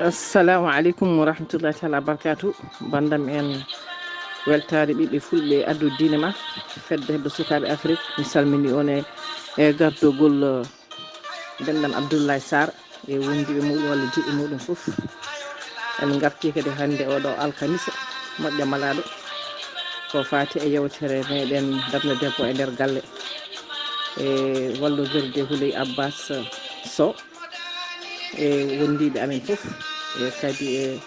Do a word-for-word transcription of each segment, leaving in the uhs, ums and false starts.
Assalamu aleykum wa rahmatullahi taala wa barakatu. Bandam en, weltaare ɓiɓɓe fulɓe addu diine ma, fedde hebde sukaaɓe Afrik. Mi salmini on e, e gardogol, eh, denɗam Abdoulaye Sarr e wondiɓe muɗum walla jiɗɓe muɗum fof. En garti kadi hannde oɗo alkamisa moƴƴa malaaɗo ko faati e yewtere meɗen darnde debbo e nder galle, e wallodorde Houleye Abbas Sow e wondiɓe amen fof, e kadi e,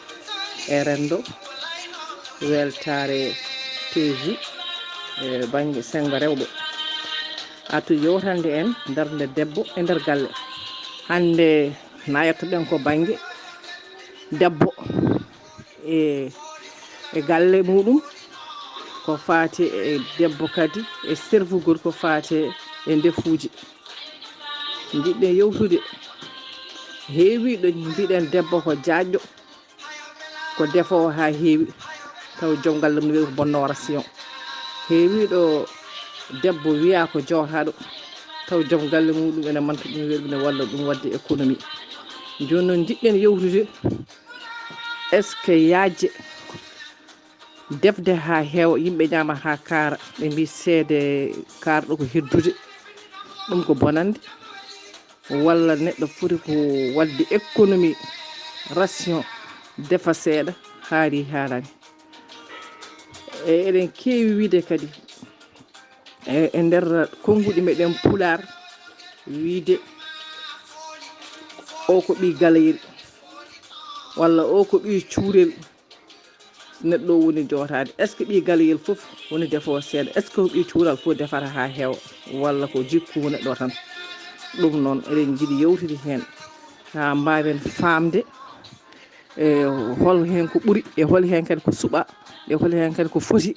e rendo weltare T V e bangge sengo rewɓe. Artu yewtande en darnde debbo e nder galle. Hannde na yettoɗen ko bangge debbo e, e galle muɗum, ko faati e debbo kadi e servugol ko faati e ndefuuji. Njiɗɗen yewtude, heewiiɗo mbiɗen debbo ko jaajɗo, ko defoowo haa heewi, taw joom galle mum ne wiya ko bonno ration. Heewiiɗo debbo wiya ko jootaɗo, taw joom galle muɗum ene manta ɗum, weeɓi ne walla ɗum waɗde économie. Jooni noon njiɗɗen yewtude, est-ce que yaajde defde haa heewa, yimɓe ñaama haa kaara, ɓe mbi seede kaarɗo ko heddude, ɗum ko bonande? Walla neɗɗo foti ko waɗde économie, ration, defa seeɗa, haari haarani? E eɗen keewi wiide kadi e, e nder konnguɗi meɗen Pulaar, wiide o ko ɓii galayel walla o ko ɓii cuurel. Neɗɗo o woni jootaade, est-ce que ɓii galayel fof woni defoowo seeɗa? Est-ce que ko ɓii cuural fof defata haa heewa, walla ko jikku neɗɗo tan? Ɗum noon eɗen njiɗi yewtude heen haa mbaawen faamde e hol heen ko ɓuri, e hol heen kadi ko suɓaa, e hol heen kadi ko foti,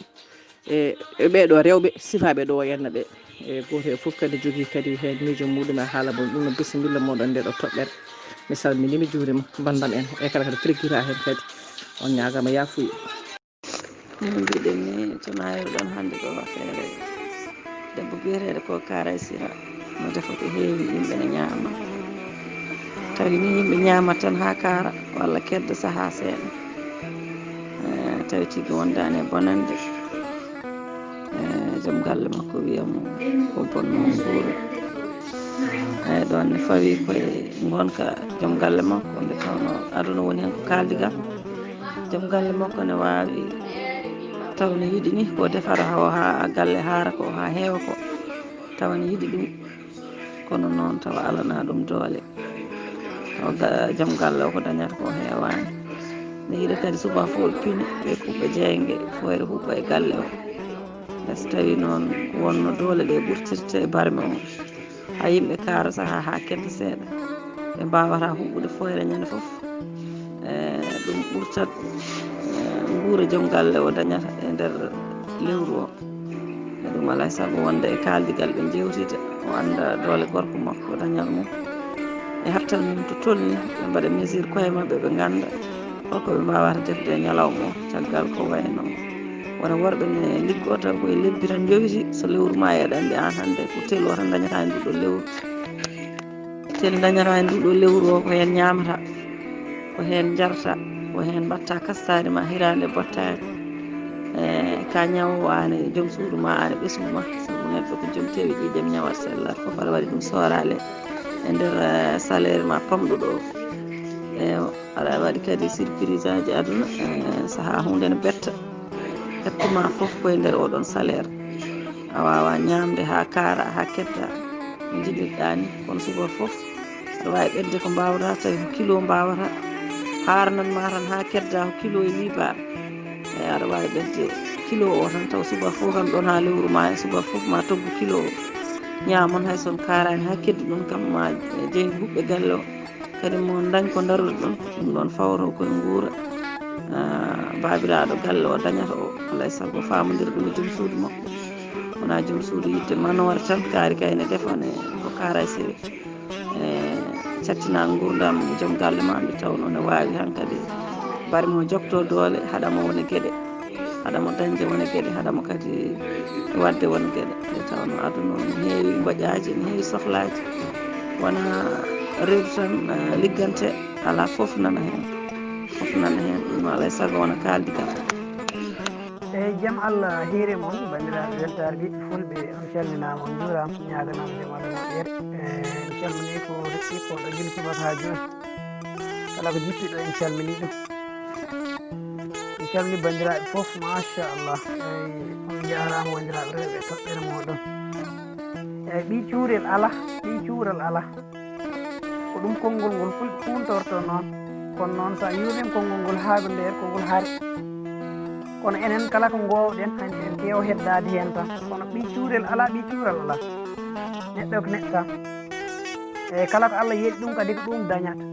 e, e ɓee ɗoo rewɓe sifaaɓe ɗo o yenna ɓe. E gooto e fof kadi jogii kadi heen miijo muɗum e haala mum. Ɗum noon, bisimilla mooɗon nde ɗo toɓɓere. Mi salminii, mi juuriima banndam en. E kala kadi firgiraa heen kadi, on ñaagaama yaafuya. No mbiɗen ni, to naayirɗon hannde ɗo feere debbo biyeteeɗo ko Karay Sira, no defa ko heewi, yimɓe ne ñaama. Tawi ni yimɓe ñaama tan haa kaara walla kedda sahaa seeɗa. Eh, tawi tigi wondaani e bonande. Eh, joom galle makko wiya mo ko bonno nguura. Eyi, ɗon ne fawi koye ngonka joom galle makko, nde tawno aduna woni heen ko kaaldigal. Joom galle makko ne waawi taw ne yiɗi ni ko defata o haa galle haara ko, haa heewa ko, tawa ne yiɗi ɗum. Kono noon tawa alana ɗum doole. O ga-, joom galle o ko dañata ko heewaani. Ne yiɗa kadi subaka fof ɓe pina, ɓe kuɓɓa jeynge, fooyre huɓɓa e galle o. Hay so tawi noon wonno doole ɗe ɓurtirta e barme o, haa yimɓe kaara sahaa haa kedda seeɗa, ɓe mbaawata huɓɓude fooyre ñande fof. E, ɗum ɓurtat, e, nguura joom galle o dañata e nder lewru o. E ɗum alaa e sago wonde e kaaldigal ɓe njeewtida, o annda doole gorko makko, dañal mum. E hattan mum to tolni, ɓe mbaɗa mesure koye maɓɓe, ɓe ngannda holko ɓe mbaawata defde e ñalawma o, caggal ko wayno wona worɓe ne liggoo taw ko e lebbi tan njowiti, so lewru maayi aɗa anndi aan hannde ko tel o tan dañata e nduɗo lewru. Tel dañata e nduɗo lewru o ko heen ñaamata, ko heen njarata, ko heen mbatta kastaari ma hiraande bottaari. E, ka ñaw aane joom suudu ma aane ɓesngu ma, sabu neɗɗo ko joom tewe ƴiiƴam ñawat sellat fof aɗa waɗi ɗum sooraale e nder, e, salaire ma pamɗuɗo o. E, aɗa waɗi kadi surprise aji aduna, e, sahaa huunde ne betta. Ƴettuma fof koye nder oɗon salaire. A wawa ñamde ha kaara, ha kedda no jiɗirɗa ni. Kono suba fof aɗa wawi ɓedde ko mbawata, tawi ko kilo mbawata. Haranan ma tan ha kedda ko kilo e libar. Eyi, aɗa wawi ɓedde kilo o tan, taw suba fof kam ɗon ha lewru ma, e suba fof ma toggu kilo o. Ñamon hay son karani ha keddi ɗum kam ma jeyngu huɓɓe galle o. Kadi mo dañ ko daruɗe ɗon, ɗum ɗon fawro koye nguura. Ah, baabiraaɗo galle o dañata o, alay sago faamondirɗo e joom suudu makko. Wona joom suudu yiɗde manoore tan, kaari kay ne defa ne ko kaara e sewi. E, cattina nguurndam joom galle ma nde tawno ne waawi hankadi bari mo jokto doole, haɗa mo woni geɗe. Haɗa mo dañde wone geɗe, haɗa mo kadi waɗde wone geɗe. Nde tawno aduna o ne heewi mboƴaaji, ne heewi sohlaaji. Wona reedu tan, eh, liggante, alaa fof nana heen. fof nana heen, ɗum alaa e sago wona kaaldi kam. Eyi, jam Allah hiire mon, banndiraaɓe weltaare ɓiɓɓe fulɓe, on calminaama, on njuuraama, ñaaganaama jam Allah moƴƴere. E, en calminii ko heɓɓi ko ɗo gila subaka haa jooni. Kala ko jippi ɗo, en calminii ɗum. En calminii banndiraaɓe fof, machallah. Eyi, on njaaraama wanndiraaɓe rewɓe e toɓɓere mooɗon. Eyi, ɓii cuurel alaa, ɓii cuural alaa. Ko ɗum konngol ngol fulɓe kuuntorto noon. Kono noon, so a yuurniima konngol ngol haa ko nder, ko ngol hari. Kono enen kala ko ngoowɗen, hani en keewa heddaade heen tan. Kono ɓii cuurel alaa, ɓii cuural alaa. Neɗɗo ko neɗɗo tan. Eyi, kala ko Allah yeɗi ɗum kadi ko ɗum dañata.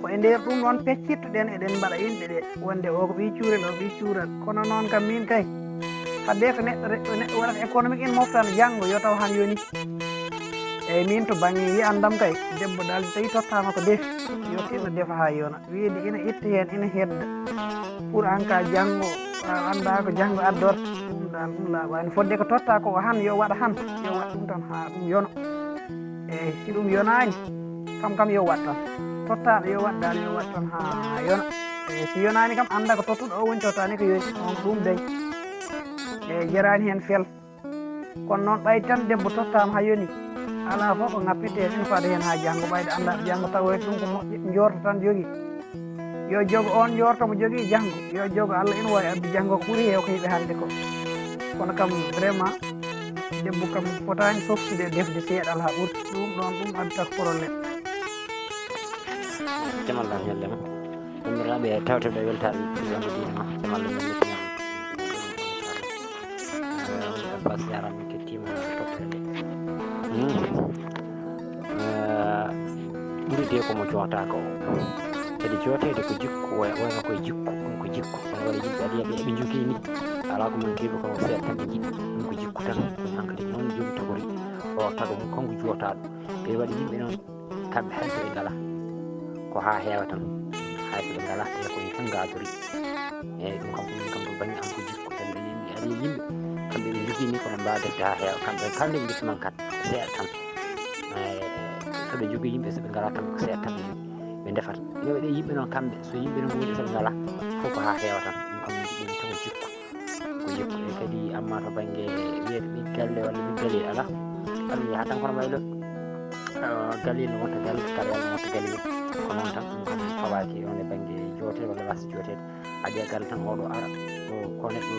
Ko e nder ɗum noon peccittuɗen, eɗen mbaɗa inɗe ɗe, wonde o ko ɓii cuurel, o ɓii cuural. Kono noon kam, miin kay, haddee ko neɗɗo re-, neɗɗo waɗata économique, ina moftana janngo, yo taw han yoni. Eyi, miin to bannge yiyandam kay, debbo daal so tawii tottaama ko defi, yo tinno defa haa yona. Wiyde ina itta heen, ina hedda. Pour en cas janngo, a anndaa ko janngo addorta. Ɗum daal, ɗum laaɓaani. Fodde ko totta ko han, yo waɗ han, yo waɗ ɗum tan haa ɗum yona. Eyi, si ɗum yonaani, kam kam yo waɗ tan. Tottaaɗo yo waɗ daal, yo waɗ tan haa yona. Eyi, si yonaani kam, annda ko tottuɗo o woni tottaani ko yoni, on ko ɗum dañ. Eyi, jaraani heen fel. Kono noon, ɓayde tan debbo tottaama haa yoni, alaa fof ko ŋappirtee, ene faada heen haa janngo, ɓayde anndaa janngo tawoyta ɗum ko moƴƴo, njoorto tan jogii. Yo jogo oon njoorto mo jogii janngo, yo jogo Allah ina waawi addu janngo ko ɓuri heew ko heɓi hannde ko. Kono kam, vraiment, debbo kam fotaani softude defde seeɗa alaa ɓurti. Ɗum ɗoon, ɗum addata ko problème. Jamal Lam ñalle ma. Banndiraaɓe tawtoɓe weltaare ɗum wonde diine ma. Jamal Lam ñalle ma. Abbas jarama, kettima toɓɓere nde. Hmm. Eh, ɓuri de ko mo jootaaka o. Kadi jooteede ko jikku, wa-, wayno koye jikku, ɗum ko jikku. Kono waɗa yimɓe aɗa yiya ɓe eɓe njogii ni. Alaa ko mankiiɓe, kono seeɗa tan ɓe njiɗi. Ɗum ko jikku tan. Hankadi noon joom tagori o tago mum kanko jootaaɗo. Ɓe waɗa yimɓe noon, kamɓe hay so ɓe ngalaa, ko haa heewa tan. Hay so ɓe ngalaa, ɓe ko en tan ngaadori. Eeyi, ɗum kam, ɗum kam to bannge am ko jikku tan. Ɓe yimɓe, aɗa yiya yimɓe, kamɓe ɓe njogii ni kono mbaawa defde haa heewa. Kamɓe, kamɓe ɓe ndefi man kat, ko seeɗa tan. Eeyi, so ɓe njogii yimɓe, so ɓe ngalaa tan, ko seeɗa tan ɓe, ɓe ndefata. Yo ɓe yimɓe noon kamɓe, so yimɓe noon ngoodi so ɓe ngalaa, fof ko haa heewa tan. Ɗum kam, ɗum tan ko jikku. Ko jikku. E kadi, amma to bannge wiyete ɓii galle walla ɓii galle alaa, aɗa wiya tan kono waylo, ah, galle no wonta galle, galle no wonta galle. Ko noon tan, ɗum kam fawaaki on e bannge joote walla wasde jooteede. Aɗa yiya galle tan, oɗo ara, o ko neɗɗo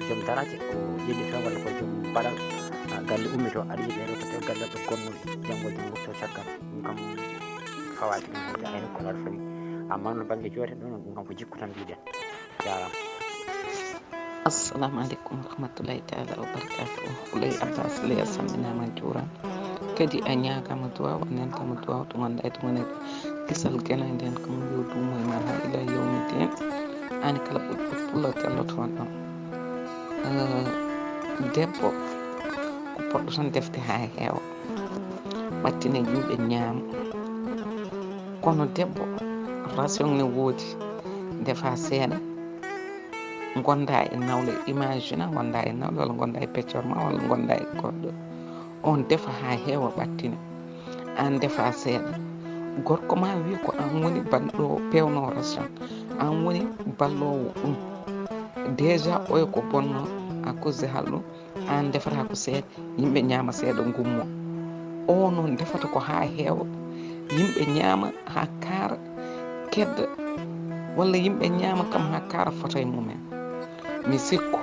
joom daraaje, o ƴeeƴi toon walla ko joom baɗal, ah, galle ummito, aɗa yiya ɓe rewta tew galle ɗo gonno, janngo janngo to caggal. Ɗum kam fawaaki ɗum hannde, hay ko alaa fawi. Amma no bannge joote ɗo noon, ɗum kam ko jikku tan mbiɗen. Jaaraama. Assalamu aleykum wa rahmatullahi taala wa barakatuh. Kuley Abbas Ley a salminaama, a juuraama. Kadi a ñaagaama duwaaw, a nentaama duwaaw, to ngonɗaa e to ngonɗaa. Kisal geno e nden kam yo duumo e ma haa ila yawmi din. Aan kala ɓurɗo pullo telloto on ɗon. Eh, debbo ko poɗɗo tan defde haa heewa. Ɓattina yimɓe ñaama. Kono debbo, ration ne woodi, ndefa seeɗa, ngonda e nawle, imagine ngonda e nawle walla ngonda e peccor ma walla ngonda e goɗɗo. On defa haa heewa ɓattina, aan ndefa seeɗa. Gorko ma wiya ko aan woni banɗo pewno ration, aan woni balloowo ɗum. Déjà oya ko bonno à cause de halɗum, aan ndefata ko seeɗa, yimɓe ñaama seeɗa ngummo. O noon defata ko haa heewa, yimɓe ñaama haa kaara, kedda, walla yimɓe ñaama kam haa kaara fota e mumen. Mi sikku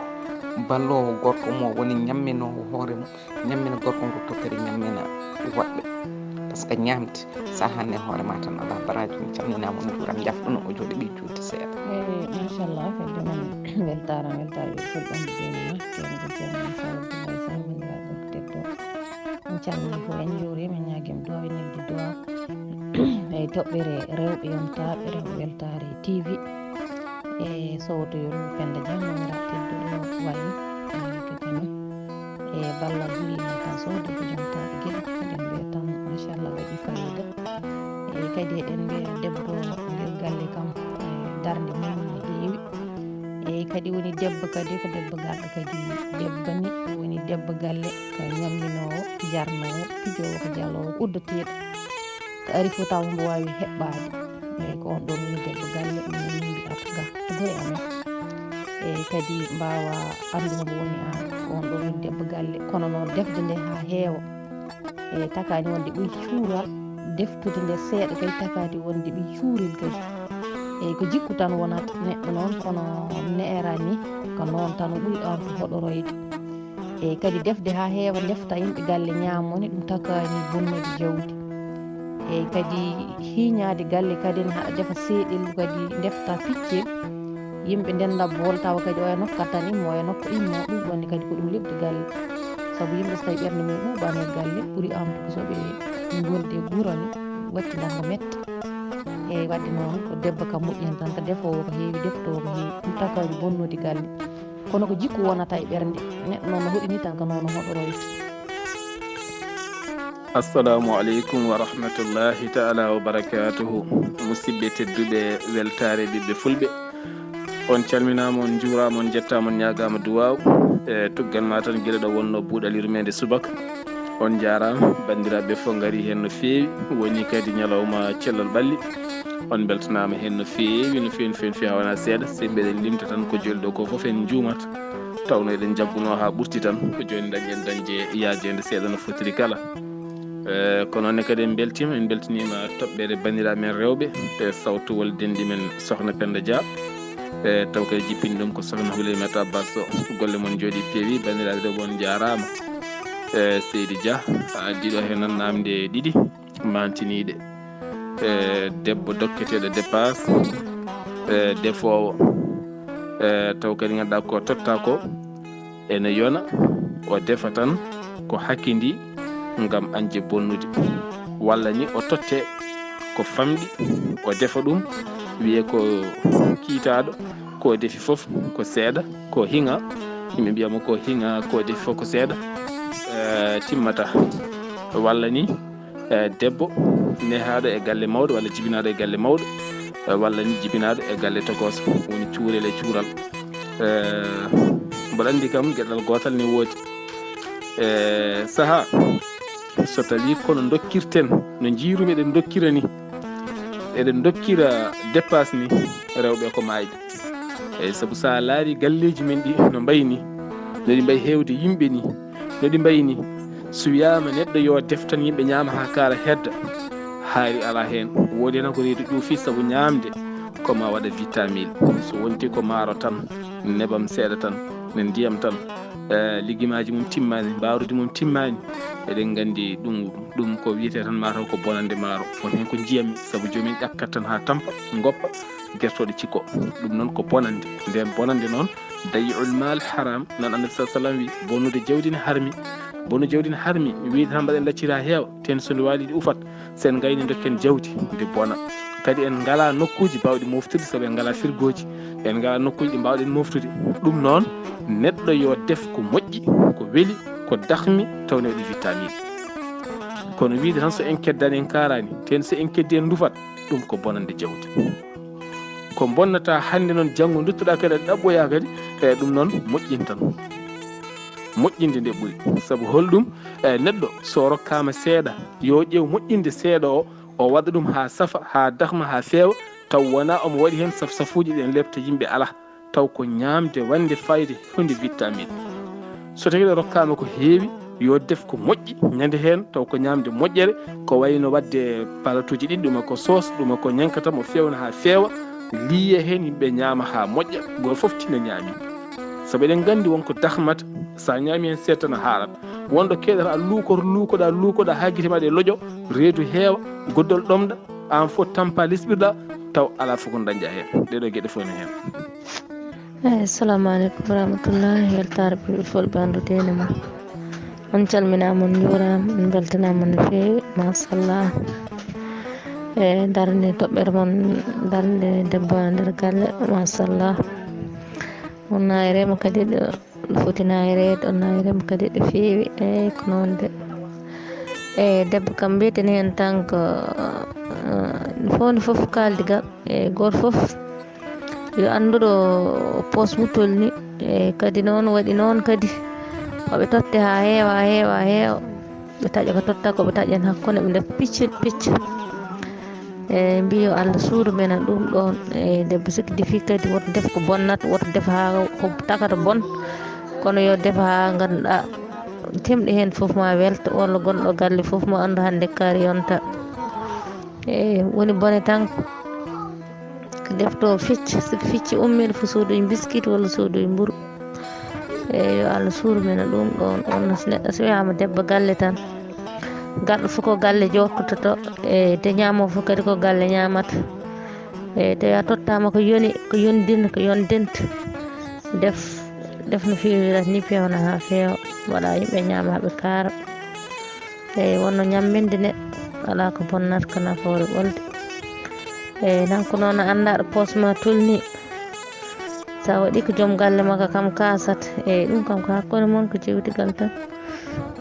balloowo gorko mo woni ñamminoowo hoore mum, ñammina gorko ngo tokkiri ñammina woɗɓe. Par ce que ñaamde sa hanne hoore ma tan alaa baraaji. Mi calminaama, on njuuram, njafɗuno o jooɗi ɓe juuti seeɗa. Eyi, machallah, ko joom weltaare, weltaare ɓe fulɓe on diine ma, ceerno ko ceerno Moussa Abdoulaye Sall, banndiraaɗo teddo. En calmini fof, en njuuriima, en ñaagiima duwaaw, en neldi duwaaw. Eyi, toɓɓere rewɓe yontaɓe, rewɓe weltaare T V. E sowtoyol Penda Dia, nomira tedduɗo wayi, e ko kañum. E ballal Houlimata Sow, debbo jontaɗo geɗe, eɗen mbiya tan machallah waɗi fayida. E kadi eɗen mbiya debbo nder galle kam, e darnde mum no heewi. E kadi woni debbo kadi ko debbo garɗo kadi, debbo ni woni debbo galle ko ñamminowo, jarnowo, pijowo ko jalowo, uddoteeɗo. Ko ari fof taw mbo waawi heɓɓaade. Eyi, ko on ɗon woni debbo galle, minen min mbi'ata ga to gure amen. Eyi, kadi mbaawa anndude mo woni aan, ko on ɗon woni debbo galle. Kono noon, defde nde haa heewa, eyi, takaani wonde ɓuri cuural, deftude nde seeɗa kadi takaani wonde ɓuri cuurel kadi. Eyi, ko jikku tan wonata neɗɗo noon, kono neera ni, ko noon tan o ɓuri aan ko hoɗoroyde. Eyi, kadi defde haa heewa, ndefta yimɓe galle ñaamo ne, ɗum takaani bonnude jawdi. Eyi, kadi hiiñaade galle kadi ne, haɗa defa seeɗel kadi ndefta piccel, yimɓe ndenda bool tawa kadi oya nokka tan immo, oya nokka immo, ɗum ɗon ne kadi ko ɗum leɓde galle. Sabu yimɓe so tawi ɓernde mum ɓuuɓaani e galle, ɓuri aamde ko so ɓe ngondi e gura ne, wattida ko metta. Eyi, wadde noon ko debbo kam moƴƴi heen tan, ko defoowo ko heewi, deftoowo ko heewi, ɗum takaani bonnude galle. Kono ko jikku wonata e ɓernde. Neɗɗo noon no hoɗi ni tan ko noon o hoɗoroyta. Assalamu aleykum wa rahmatullahi taala wa barakatuhu. Musidɓe tedduɓe, weltaare ɓiɓɓe fulɓe. On calminaama, on njuuraama, on njettaama, on ñaagaama duwaaw. E tuggal ma tan gila ɗo wonno buuɗal yurmeende subaka. On njaaraama, banndiraaɓe fof ngari heen no feewi. Woni kadi ñalawma cellal ɓalli. On mbeltanaama heen no feewi, no feewi, no feewi, no feewi, haa wonaa seeɗa. So mbeɗen limta tan ko joli ɗo ko fof en njuumat. Tawno eɗen njaggunoo haa ɓurti tan, ko jooni dañɗen dañde yaajeende seeɗa no fotiri kala. E, ko noon ne kadi en mbeltiima, en mbeltiniima toɓɓere banndiraaɓe men rewɓe, e sawtowol denɗi men Sokhna Penda Dia. E, taw kadi jippini ɗum ko Sokhna Houleymata Abbas Sow. Golle mon njooɗii peewi, banndiraaɓe rewɓe on njaaraama. E, Seydi Dia, a addi ɗo heen noon naamnde ɗiɗi. Maantiniiɗe. E, debbo dokketeeɗo dépasse, e, defoowo. E, taw kadi ngannduɗaa ko totta ko ene yona, o defa tan ko hakindii ngam añde bonnude. Walla ni o totte ko famɗi, o defa ɗum, wiyee ko kiitaaɗo, ko defi fof ko seeɗa, ko hiŋa, yimɓe mbiya mo ko hiŋa, ko defi fof ko seeɗa, e, timmata. Walla ni, e, debbo nehaaɗo e galle mawɗo walla jibinaaɗo e galle mawɗo, e, walla ni jibinaaɗo e galle tokooso, woni cuurel e cuural. E, mboɗo anndi kam geɗal gootal ne woodi. E, sahaa, so tawii kono ndokkirten no njiirumi eɗen ndokkira ni, eɗen ndokkira dépasse ni, rewɓe ko maayɓe. Eyi, sabu so a laarii galleeji men ɗi no mbayi ni, no ɗi mbayi heewde yimɓe ni, no ɗi mbayi ni, so wiyaama neɗɗo yo def tan yimɓe ñaama haa kaara hedda, haayri alaa heen. Woodi heen ko reedu ƴuufi sabu ñaamde ko ma waɗa vitamine. So wonti ko maaro tan, nebam seeɗa tan, ne ndiyam tan, e, ligimaaji mum timmaani, mbaarudi mum timmaani, eɗen nganndi ɗum, ɗum ko wiyetee tan mataw ko bonande maaro. Won heen ko njiyammi, sabu joomum ƴakkat tan haa tampa, ngoppa, gertooɗe cikko. Ɗum noon ko bonande. Ndeen bonande noon, dayi'ul maal haram. Noon Annabi sallallahu alayhi wa sallam wi, bonnude jawdi ne harmi. Bonnude jawdi ne harmi. Wiyde tan mbaɗen lacciri haa heewa, teen so ndi waali ndi ufat. So en ngayni ndokken jawdi, ndi bona. Kadi en ngalaa nokkuuji baawɗi moftude, sabu en ngalaa firgooji. En ngalaa nokkuuji ɗi mbaawɗen moftude. Ɗum noon, neɗɗo yo def ko moƴƴi, ko weli, ko dahmi, taw ne waɗi vitamine. Kono wiyde tan so en keddani en kaaraani, teen so en keddi en ndufat, ɗum ko bonande jawdi. Ko bonnata hannde noon, janngo nduttuɗaa kadi aɗa ɗaɓɓoyaa kadi, e ɗum noon moƴƴintan. Moƴƴinde nde ɓuri. Sabu holɗum? E neɗɗo so rokkaama seeɗa, yo ƴeew moƴƴinde seeɗa o, o waɗa ɗum haa safa, haa dahma, haa feewa, taw wonaa omo waɗi heen saf-safuuji ɗi en leɓta yimɓe alaa. Taw ko ñaamde waɗnde fayde, huunde vitamine. So tawii ɗo rokkaama ko heewi, yo def ko moƴƴi ñande heen, taw ko ñaamde moƴƴere, ko wayno waɗde palatuuji ɗiɗi, ɗuma ko soos, ɗuma ko ñankata, mo feewna haa feewa, liiye heen, yimɓe ñaama haa moƴƴa, gooto fof tina ñaami. Sabu eɗen nganndi won ko dahmata, so a ñaami heen seeɗa tan a haarat. Won ɗo keɗata a luukor-, luukoɗaa, luukoɗaa haa gite ma ɗe loƴo, reedu heewa, goddol ɗomɗa, aan fof tampa lesɓirɗaa, taw alaa fof ko dañɗaa heen. Ɗee ɗoo geɗe fof ne heen. Eyi, assalamu aleykum wa rahmatullahi, weltaare ɓiɓɓe fulɓe, anndu diine mon. On calminaama, on njuuraama, on mbeltanaama no feewi, machallah. E darnde toɓɓere mon, darnde debbo e nder galle, machallah. On naayre mo kadi ɗo foti naayreede, on naayre mo kadi ɗo feewi, eyi, ko noon de. E debbo kam mbiyeten heen tan ko, eh, fof nde fof kaaldigal, e gooto fof yo anndu ɗo poos mum tolni. E kadi noon waɗi noon kadi, ko ɓe totte haa heewa, haa heewa, haa heewa. Ɓe taƴa ko totta ko, ɓe taƴa heen hakkunde, ɓe ndefa piccut picc. E mbi yo Allah suudu menen ɗum ɗon. E debbo sikki defi kadi woto def ko bonnat, woto def ha ko takata bon, kono yo def ha ganduɗa temɗi hen foof ma welta, walla gonɗo galle foof ma andu hande kaari yonta. E woni bone tan ko defto fecci, siko fecci ummiɗo fo sodoy biskit walla sodoy mburu. E yo Allah suudu menen ɗum ɗon. On neɗɗo so wiyama debbo galle tan, garɗo fof ko galle jottoto. E de ñamo fof kadi ko galle ñamata. E de a tottama ko yoni, ko yondin ko yondinta. Def def no fewirat ni, pewna ha fewa, waɗa yimɓe ñama haɓe kaara. Eyi, wonno ñamminde neɗɗo alaa ko bonnata ko nafoore ɓolde. Eyi, nan ko noon a anndaa ɗo poos ma tolni. Sa waɗi ko joom galle makka kam kaasat. Eyi, ɗum kam ko hakkunde mon ko jewtigal tan.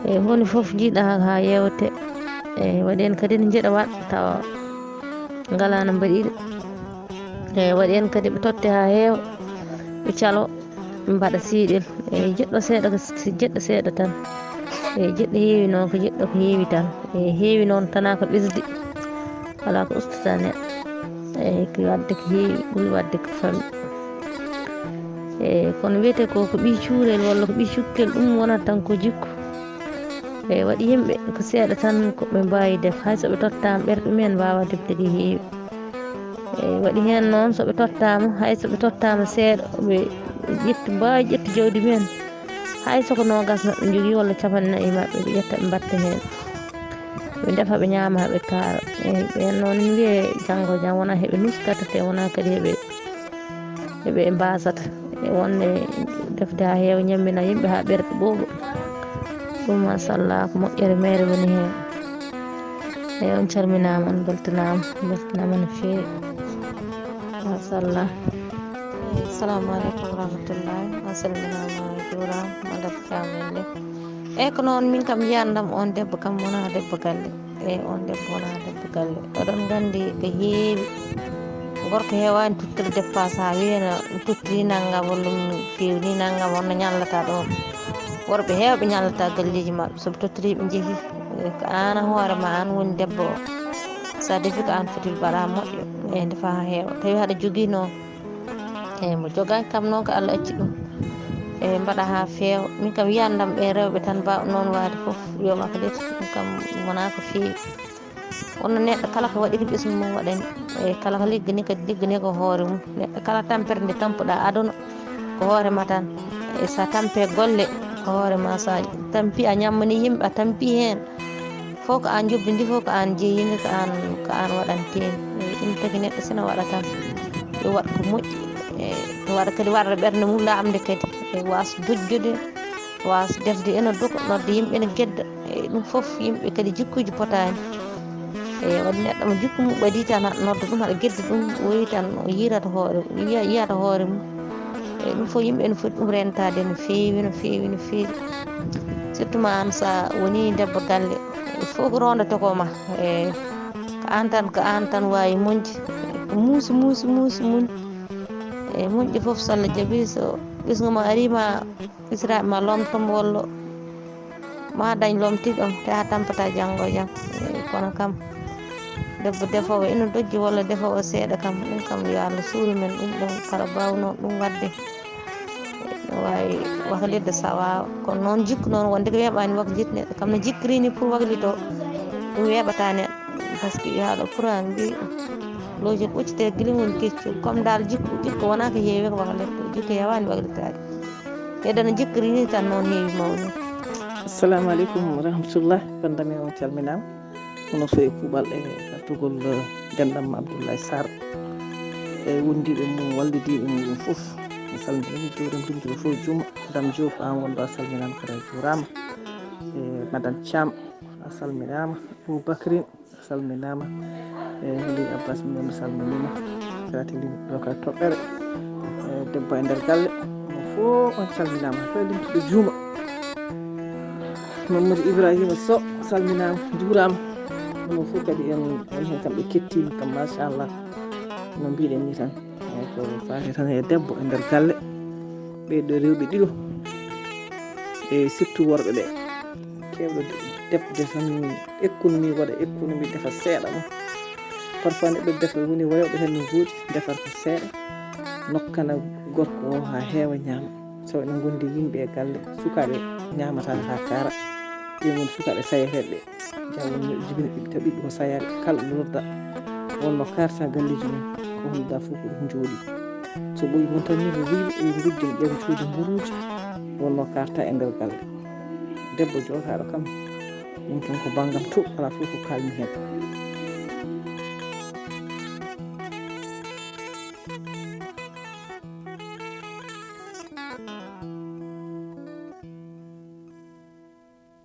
Eyi, woni fof jiiɗa haa yewte. Eyi, waɗi en kadi ne njiɗa waɗ tawa ngalaa no mbaɗiɗo. Eyi, waɗi en kadi ɓe totte haa heewa, ɓe calo, ɓe mbaɗa siiɗel. Eyi, jiɗɗo seeɗa ko si-, jiɗɗo seeɗa tan. Eyi, jiɗɗo heewi noon ko jiɗɗo ko heewi tan. Eyi, heewi noon tanaa ko ɓesdi, alaa ko ustata neɗɗo. Eyi, ko waɗde ko heewi ɓuri waɗde ko famɗi. Eyi, kono wiyetee ko, ko ɓii cuurel walla ko ɓii cukkel, ɗum wonata tan ko jikku. Eyi, waɗi yimɓe ko seeɗa tan ko ɓe mbaawi def, hay so ɓe tottaama ɓerɗe mumen mbaawa defde ko heewi. Eyi, waɗi heen noon, so ɓe tottaama, hay so ɓe tottaama seeɗa, ɓe ƴetti, mbaawi ƴetti jawdi mumen. Hay so ko noogas maɓɓe njogii walla capanɗe nayi maɓɓe, ɓe ƴetta ɓe mbaɗta heen. Ɓe ndefa, ɓe ñaama, ɓe kaara. Eyi, ɓeen noon ne mbiyee janngo jam wonaa heɓe nuskata, te wonaa kadi heɓe, heɓe mbaasata. E wonde defde haa heewa, ñammina yimɓe haa ɓerɗe ɓooɓa. Ɗum, machallah, ko moƴƴere meere woni heen. Eyi, on calminaama, on mbeltanaama, mbeltanaama no feewi. Machallah. Assalamu aleykum wa rahmatullahi. A salminaama, a juuraama, madame Thiam en le. Eyi, ko noon, min kam yiyandam on debbo kam wonaa debbo galle. Eyi, on debbo wonaa debbo galle. Oɗon nganndi ko heewi. Gorko heewaani tottude dépense haa wiya no tottiri nanngam walla ɗum feewni nanngam, wonno ñallata ɗo. Worɓe heewɓe ñallata galleeji maɓɓe, so ɓe tottori ɓe njehi. Eyi, ko aan a hoore ma, aan woni debbo o. So a defi ko aan foti mbaɗa moƴƴo. Eyi, ndefa haa heewa. Tawi haɗa jogii noon. Eyi, mo jogaaki kam noon ko Allah acci ɗum. Eyi, mbaɗa haa feewa. Min kam yiyandam ɓe rewɓe tan mbaaw noon waade fof, yo waklet. Ɗum kam wonaa ko feewi. Wonno neɗɗo kala ko waɗiri ɓesngu mum waɗani. Eyi, kala ko liggani kadi liggani ko hoore mum. Neɗɗo kala tampere nde tampuɗa aduna ko hoore ma tan. Eyi, so a tampe golle ko hoore ma, so a tampi a ñammani yimɓe, a tampi heen. Fof ko aan jobbindi, fof ko aan jeeyini, ko aan, ko aan waɗanteeni. Eyi, ɗum tagi neɗɗo sina waɗa tan, yo waɗ ko moƴƴi. Eyi, waɗa kadi warra ɓernde mum laamde kadi. Eyi, waas dojjude, waas defde ena doga, nodda yimɓe ena gedda. Eyi, ɗum fof yimɓe kadi jikkuuji potaani. Eyi, waɗi neɗɗo mo jikku mum ɓadii tan, haɗa nodda ɗum, haɗa gedda ɗum, woyi tan o yiirata hoore, yiya-, yiyata hoore mum. Eyi, ɗum fof yimɓe ene foti ɗum rentaade no feewi, no feewi, no feewi. Surtout ma aan so a woni debbo galle, il faut ko rondata ko ma. Eyi, ko aan tan, ko aan tan waawi muñde. Ko muusi, muusi, muusi muñ. Eyi, muñɗi fof so Allah jaɓi, so ɓesngu ma ari ma, bisiraaɓe ma lomto mo walla ma dañ lomtiiɗo mo, te a tampata janngo e jam. Eyi, kono kam, debbo defoowo ina dojji walla defoowo seeɗa kam, ɗum kam yo Allah suuru men ɗum ɗon, kala baawnoo ɗum waɗde. No waawi waklitde sawa, kono noon jikku noon wonde ko weeɓaani waklitde neɗɗo. Kam no jikkiri ni pour waklitoo, ɗum weeɓataa neɗɗo. Parce que yo haala Quraan mbi, looji ɓoccite gila woni keccu. Comme daal jikku, jikku wonaa ko heewi ko waklitde, jikku heewaani waklitaade. Heddana jikkiri ni tan noon heewi mawni. Assalamu aleykum wa rahmatullah. Bandam en on calminaama. Hono so e kuuɓal e artugol, eh, denɗam Abdoulaye Sarr. E wondiiɓe mum, wallidiiɓe mum fof. Mi salmini, mi juurim, binndiri fof juuma. Madame Diop, aan wonɗo a salminaama kadi a juuraama. E Madame Thiam, a salminaama. Aboubacry, a salminaama. E Heli Abbas, min mi salminiima. Kadi lim-, ɗo kadi toɓɓere. E debbo e nder galle. Mo fof on calminaama. Fof limtuɗo juuma. Mamadou Ibrahima Sow, salminaama, juuraama. Onon fof kadi en, en heen kam ɓe kettiima kam, machallah. No mbiɗen ni tan. Eyi, ko faati tan e debbo e nder galle. Ɓee ɗo rewɓe ɗiɗo. E surtout worɓe ɓe. Keewɗo de-, defde tan économie, waɗa économie, defa seeɗa mum. Parfois neɗɗo defa woni rewɓe heen no njooɗi, defata ko seeɗa, nokkana gorko o haa heewa ñaama. So ene ngondi yimɓe e galle, sukaaɓe ñaamata haa kaara. Ɓe ngoni sukaaɓe sayeteeɓe. Jawon jibini ɓiɓɓe taw ɓiɓɓe ko sayaɓe kala ɗo nodda. Wonno karta galleji mum ko holda fof ko ɗum jooɗi. So ɓoyi won tan ni ko wiiɓe ɓe ngujjam ƴeewa cuuɗi mburuuji. Wonno karta e nder galle. Debbo jootaɗo kam, ɗum tan ko banngam to, alaa fof ko kalmi heen.